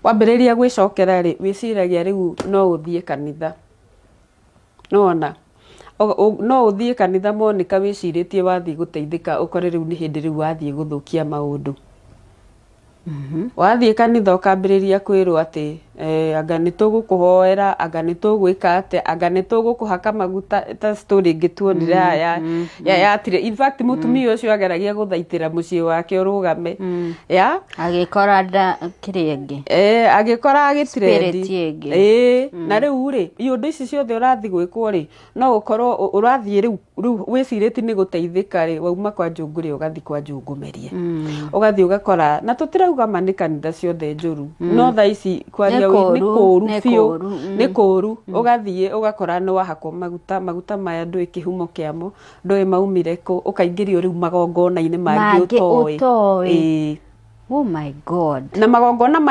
Wambĩrĩria gwĩcokera rĩ, wĩciragia rĩu no ũthiĩ kanitha. Nĩwona? No ũthiĩ kanitha, Monica, wĩcirĩtie wathiĩ gũteithĩka, ũkore rĩu nĩ hĩndĩ rĩu wathiĩ gũthũkia maũndũ. Wathiĩ kanitha ũkambĩrĩria kwĩrwo atĩ anga nĩ tũgũkũhoera, anga nĩ tũgwĩka atĩa, anga nĩ tũgũkũhaka maguta, ta story ĩngĩ tuonire haha ya in fact mũtumia ũcio ageragia gũthaitĩra mũciĩ wake ũrũgame ya Agĩkora nda kĩrĩa ĩngĩ. Agĩkora agĩtirendi. Spirit ĩngĩ. Ĩĩ, na rĩu rĩ, iũndũ ici ciothe ũrathiĩ gwĩkwo rĩ, no gũkorwo ũrathiĩ rĩu wĩcirĩtie nĩ gũteithĩka rĩ, wauma kwa njũngũrĩ ũgathiĩ kwa njũngũmerie, ũgathiĩ ũgakora, na tũtirauga ma nĩ kanitha ciothe njũru, no thaa ici kwaria Nĩ nĩ kũũru, kũũru nĩ biũ. kũũru. Nĩ kũũru. Ũgathiĩ ũgakora nĩ wahakwo maguta, maguta maya ndũĩ kĩhumo kĩamo, ndũĩ maumire kũ, ũkaingĩrio rĩu magongona-inĩ mangĩ Mangĩ ũtoĩ. ũtoĩ. Ĩĩ. Oh my God. Na magongona.